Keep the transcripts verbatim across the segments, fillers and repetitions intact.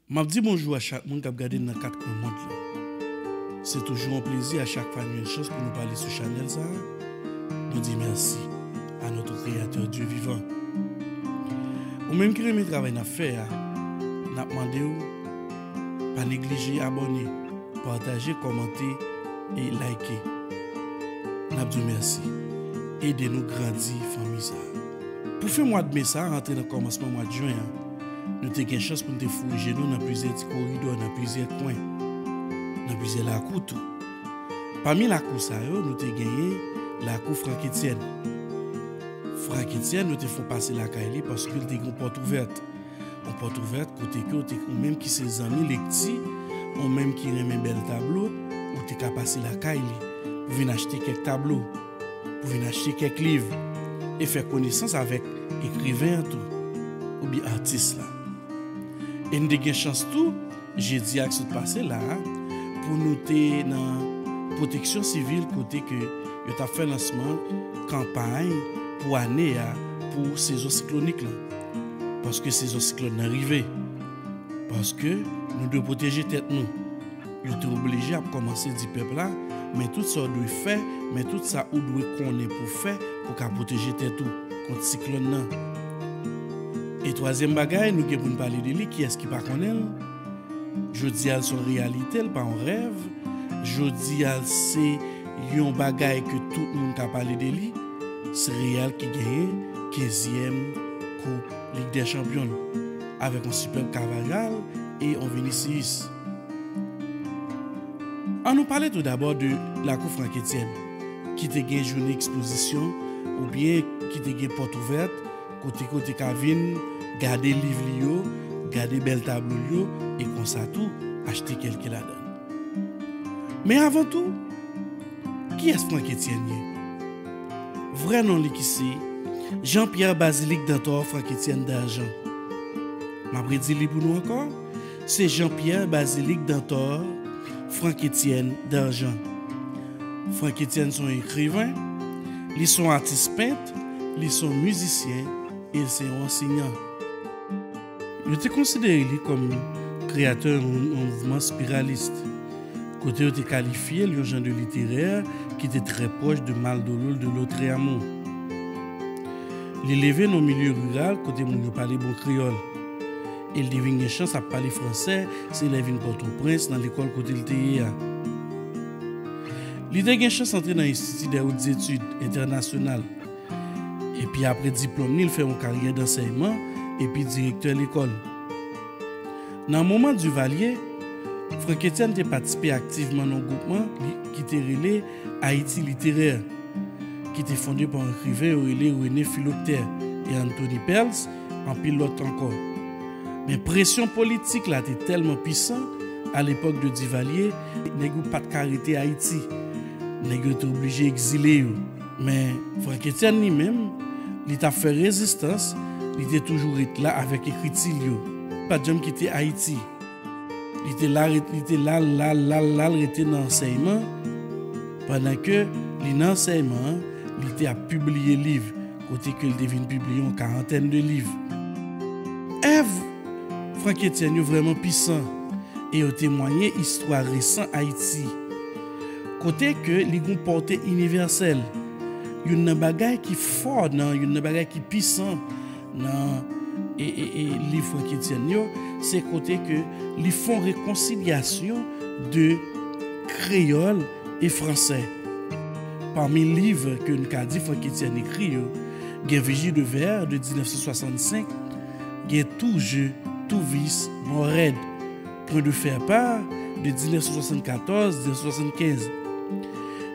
M ap di bonjou a chak moun k ap gade n nan kat kwen mond lan. Se toujou yon plezi a chak fwa nou gen chans pou nou pale sou chanèl sa a. Nou di mèsi a notre Créateur Dieu vivant. Ou menm ki renmen travay n ap fè a, n ap mande w pa neglije abòne, pataje, kòmante e like. N ap di w mèsi. Ede nou grandi fanmi sa a. Pou fen mwa d me sa a, antre nan kòmansman mwa d jen an, nou te gen chans pou n te foure je nou nan plizyè ti koridò, nan plizyè kwen, nan plizyè lakou tou. Pami lakou sa yo, nou te genyen lakou Frankétienne. Frankétienne, nou te fè w pase lakay li paske l te gen yon pòt ouvèt. Yon pòt ouvèt kote ke w te, ou menm ki se zanmi lekti, ou menm ki renmen bèl tablo, ou te ka pase lakay li pou vin achte kèk tablo, pou vin achte kèk liv e fè konesans avèk ekriven an tou, oubyen atis la. E n te gen chans tou, jedi a k sot pase la a, pou nou te nan Pwoteksyon Sivil kote ke yo t ap fè lansman kanpay pou ane a pou sezon siklonik lan. Paske sezon siklòn nan rive. Paske nou dwe pwoteje tèt nou. Yo te oblije ap kòmanse di pèp la, men tout sa w dwe fè, men tout sa ou dwe konnen pou fè pou ka pwoteje tèt ou kont siklòn nan. E twazyèm bagay, nou gen pou n pale de li, kiyès ki pa konnen l? Jodi a, l se yon reyalite, l pa yon rèv. Jodi a, l se yon bagay ke tout moun ka pale de li. Se Real ki genyen kenzyèm Koup Lig dè Chanpyon avèk yon sipèb Carvajal e yon Vinicius. An nou pale tou dabò de lakou Frankétienne, ki te gen jounen ekspozisyon oubyen ki te gen pòt ouvèt, kote ke w te ka vin gade liv li yo, gade bèl tablo l yo, e konsa tou, achte kèlke ladan l. Men avan tou, kiyès Frankétienne ye? Vrè non li ki se Jean-Pierre Basilic Dantor Frankétienne d'Argent. M ap redi li pou nou ankò, se Jean-Pierre Basilic Dantor Frankétienne d'Argent. Frankétienne se yon ekriven, li se yon atis pent, li se yon mizisyen e l se yon ansenyan. Yo te konsidere li kòm kreyatè yon, yon mouvman spiralis, kote yo te kalifye l yon jan de literè ki te trè pwòch de Maldolor de Lautréamont. Li leve nan milye riral kote moun yo pale bon kreyòl. E l te vin gen chans ap pale fransè, se lè vin Pòtoprens nan lekòl kote l te ye a. Li te gen chans antre nan Institut des Hautes Études Internationales. Epi apre diplòm li, l fè yon karyè dansèyman epi direktè lekòl. Nan moman Duvalier, Frankétienne te patisipe aktivman nan yon gwoupman li, ki te rele Ayiti Literè, ki te fonde pa yon ekriven yo rele René Philoctère e Anthony Pels, anpil lòt ankò. Men presyon politik la te tèlman pisan, a lepòk de Duvalier, nèg yo pa t ka rete Ayiti. Nèg yo te oblije egzile yo. Men Frankétienne li menm, li t ap fè rezistans, li te toujou ret la avèk ekriti l yo. Li pa t janm kite Ayiti. Li te la, ret- li te la, la, la, la, l rete nan ansèyman, pandan ke li nan ansèyman an, li te ap pibliye liv, kote ke l te vin pibliye yon karantèn de liv. Èv Frankétienne yo vrèman pisan e yo temwaye istwa resan Ayiti, kote ke li gon pòte inivèsèl. Youn nan bagay ki fò nan, youn nan bagay ki pisan nan e, e, e, liv Frankétienne yo, se kote ke li fè yon rekonsilyasyon de kreyòl e fransè. Pami liv ke n ka di Frankétienne ekri yo, gen Vigie de Vers de mil nèf san swasannsenk, gen Tout jeu, tout vice, mort raide, Point de faire part de mil nèf san swasannkatòz, mil nèf san swasannkenz.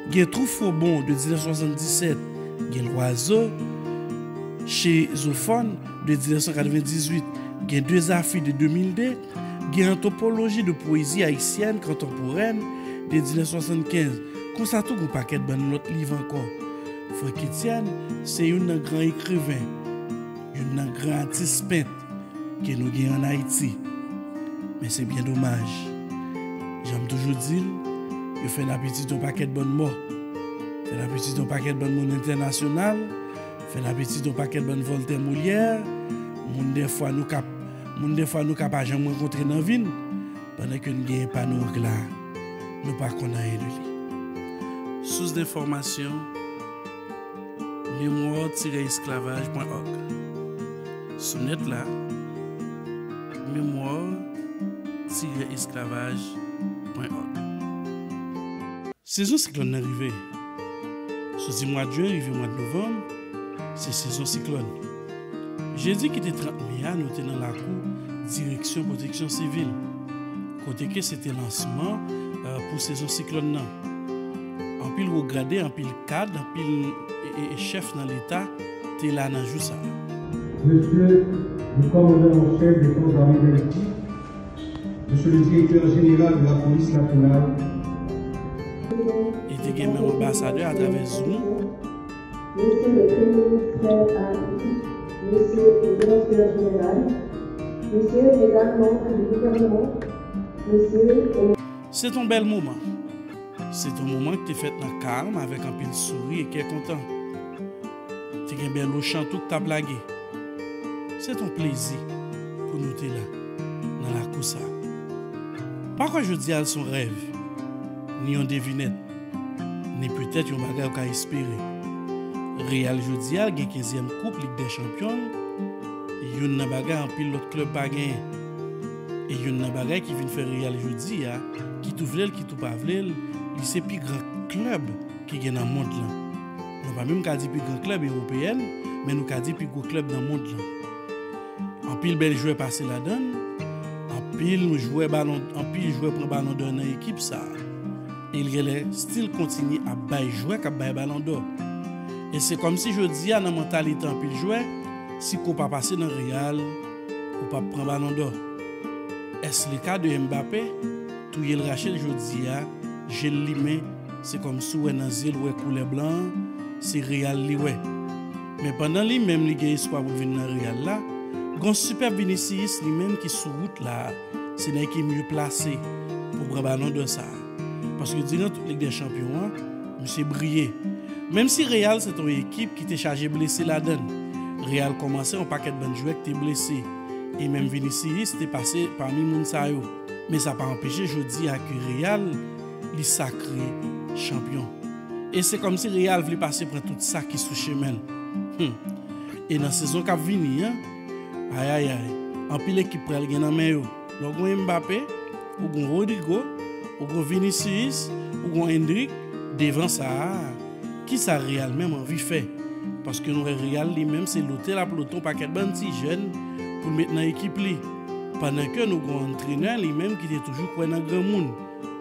Gen Trou Fobon de mil nèf san swasanndisèt, gen Loiseau, Chez Zophone de mil nèf san katrevendizuit, gen De Zafi de de mil de, gen Anthropologie de poésie haïtienne contemporaine de mil nèf san swasannkenz. Konsa tou, gen yon pakèt bann lòt liv ankò. Frankétienne se youn nan gran ekriven, youn nan gran atis pent ke nou gen ann Ayiti. Men se byen domaj. Jan m toujou di l, yo fè lapetid yon pakèt bann mò. Fè lapetid yon pakèt bann moun entènasyonal. Fè lapetid yon pakèt bann Voltaire, Molière. Moun dèfwa nou k ap Moun defwa nou ka pa janm rankontre nan vi n, pandan ke n genyen pa nou ank la, nou pa konn anyen de li. Sous denfòmasyon, memoire tiret esclavage point org. Sou nèt la, memoire tiret esclavage point org. Sezon siklòn nan rive. Soti mwa jen rive mwa novanm, se sezon siklòn. Jedi ki te trant me a, nou te nan lakou Direksyon Pwoteksyon Sivil, kote ke se te lansman, eh, pou sezon siklòn nan. Anpil wo grade, anpil kad, anpil, e, e, e chèf nan Leta te la nan jou sa a. Monsieur le commandant en chef des forces armées d'Haïti, Monsieur le directeur général de la police nationale. E te gen menm anbasadè atravè Zoom. Monsieur le Premier ministre Haïti, Monsieur le directeur général, Monsieur également le gouvernement, Monsieur et Se t on bèl moman. Se t on moman ki te fèt nan kalm avèk anpil souri e kè kontan. Te gen bèl ochan tou k t ap lage. Se t on plezi pou nou te la nan lakou sa. Pa kwè jodi a l s on rèv, ni yon devinèt, ni petèt yon bagay ou ka espere. Real jodi a l gen kenzyèm koup Lig dè Chanpyon l, youn nan bagay anpil lòt klèb pa genyen. E youn nan bagay ki vin fè Real jodi a, kit ou vle l, kit ou pa vle l, li se pi gran klèb ki gen nan mond lan. Nou pa menm ka di pi gran klèb ewopeyèn, men nou ka di pi gwo klèb nan mond lan. Anpil bèl jwè pase ladan l, anpil jwè balon, anpil jwè pran balon dò nan ekip sa a. E l genlè still kontinye ap bay jwè k ap bay balon dò. E se kòmsi jodi a nan mantalite anpil jwè, si ke w pa pase nan Real, ou p ap pran balon dò. Est-ce le cas de Mbappé? Touye l rache l jodi a, je l limen, se kòmsi w wè nan zye l wè koulè blan an, se Real li wè. Men pandan li menm li gen espwa pou l vin nan Real la, gon sipèb Vinicius li menm ki sou wout la, se nèg ki mye plase pou pran balon dò sa a. Paske diran tout Lig dè Chanpyon an, misye briye. Menm si Real se t on ekip ki te chaje blese ladan l, Real kòmanse yon pakèt bann jwè ki te blese, e menm Vinicius te pase pami moun sa yo. Men sa pa anpeche jodi a ke Real li sakre chanpyon. E se kòmsi Real vle pase pran tout sa ki sou chemen l. Hmm. E nan sezon k ap vini an, ayayay, anpil ekip pral gen nan men yo. Lè w gon Mbappé, ou gon Rodrygo, ou gon Vinicius, ou gon Endrick, devan sa a, kisa Real menm anvi fè? Paske nou wè Real li menm se lote l ap lote yon pakèt bann ti jèn pou l met nan ekip li. Pandan ke nou gon antrenè li menm ki te toujou kwè nan granmoun,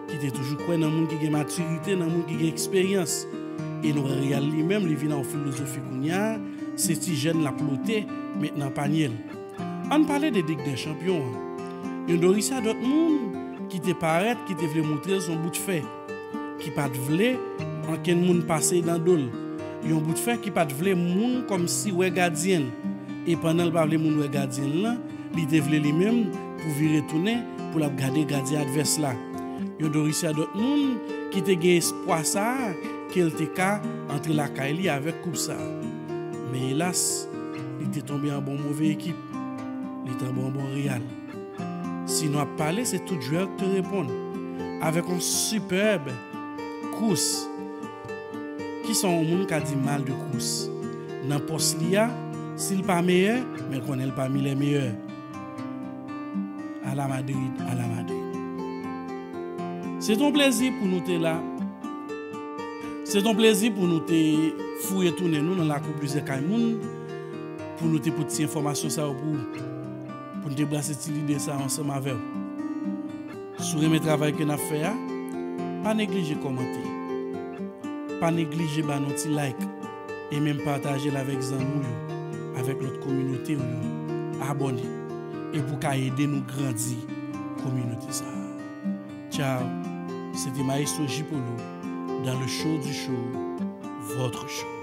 ki te toujou kwè nan moun ki gen matirite, nan moun ki gen eksperyans. E nou wè Real li menm li vin a yon filozofi kounye a, se ti jèn l ap lote, met nan panye l. Ann pale de Lig dè Chanpyon an. Yon Dorisa Dortmund ki te parèt, ki te vle montre l s on bout fè, ki pa t vle ankenn moun pase nan do l. Yon bout fè ki pa t vle moun kòmsi wè gadyen l. E pandan l pa vle moun wè gadyen l lan, li te vle li menm pou vire tounen pou l ap gade gadyen advès la. Yon Dorisa Dortmund ki te gen espwa sa a ke l te ka antre lakay li avèk koup sa a. Men elas, li te tonbe anba yon move ekip. Li tonbe anba yon Real. Si nou ap pale, se tout jwè yo ki te reponn avèk yon sipèb kous. Kisa yon moun ka di mal de Kroos? Nan pòs li a, si l pa meyè, men konnen l pami lè meyè. Ala Madrid, ala Madrid. Se t on plezi pou nou te la. Se t on plezi pou nou te fouye tounen nou nan lakou plizyè kay moun, pou nou te pote ti enfòmasyon sa yo pou ou, pou n te brase ti lide sa yo ansanm avè w. Si w renmen travay ke n ap fè a, pa neglije kòmante. Pa neglije ba nou ti like e menm pataje l avèk zanmi w yo, avèk lòt kominote w yo. Abòne e pou w ka ede nou grandi kominote sa a. Ciao, se te Maestro J Polo dans le show du show, votre show.